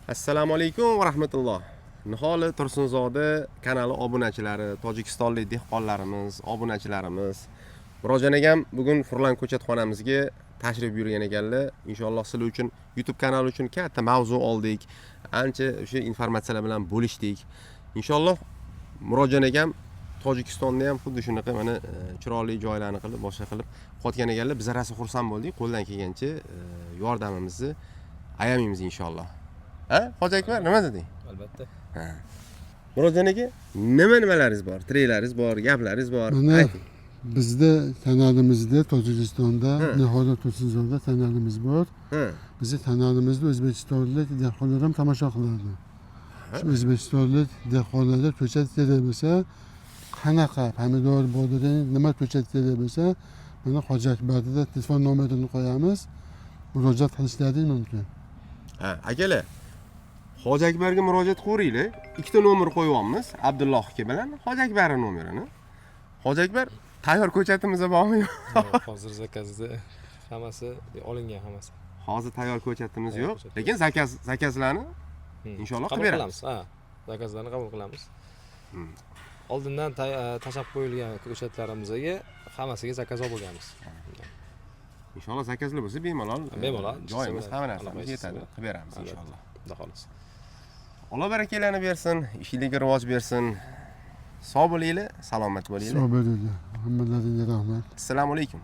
Assalomu alaykum va rahmatulloh. Niholi Tursunzoda kanali obunachilari, tojikistonlik dehqonlarimiz, obunachilarimiz. Murojon akam bugun Furlan ko'chatxonamizga tashrif buyurgan ekanlar. Inshaalloh sizlar uchun, YouTube kanali uchun katta mavzu oldik. Ancha o'sha informatsiyalar bilan bo'lishdik. Inshaalloh Murodjon akam Tojikistonda ham xuddi shunaqa mana chiroyli joylarni qilib, boshqa qilib qotgan ekanlar. Biz rosa xursand bo'ldik. Qo'ldan kelgancha yordamimizni ayamaymiz inshaalloh. Ha, Hoji Akbar, nima deding? Albatta. Ha. Murodjon aka, nima nimalaringiz bor? Tirelaringiz bor, gaplaringiz bor. Mana Ayting. Bizda kanalimizda Tojikistonda Nihola Tursunzoda kanalimiz bor. Bizni kanalimizda o'zbekistonlik dehqonlar ham tomosha qiladi. Shu o'zbekistonlik dehqonlarga ko'chat kerak bo'lsa, qanaqa pomidor, bodring, nima ko'chat kerak bo'lsa, mana Hoji Akbarda telefon nomerini qo'yamiz, murojaat qilishlari mumkin. Ha, akalar. Hoji Akbarga murojaat qilaveringlar. Ikkita nomer qo'yyapmiz. Abdullohga bilan Hoji Akbarning nomerini. Hoji Akbar, tayyor ko'chatimiz bormi? Yo'q, hozir zakazda hammasi olingan, hammasi. Hozir tayyor ko'chatimiz Tayyor yo'q, ko'chat. Lekin zakazlarni inshaalloh Qabul qilib beramiz. qilamiz. Ha, zakazlarni qabul qilamiz. Oldindan tashlab qo'yilgan ko'chatlarimizga hammasiga zakaz olib bo'lganmiz. Inshaalloh zakazlar bo'lsa bemalol, Bemalol, joyimiz, chiqsa hamma bo'ladi. narsamiz Aloqa yetadi, chiqsa qilib beramiz Albatta. inshaalloh. Xudo xohlasa. Alloh barakalarni bersin, ishinglarga rivoj bersin. Sog' bo'linglar, salomat bo'linglar. Sog' bo'linglar, hammalaringga rahmat. Assalomu alaykum.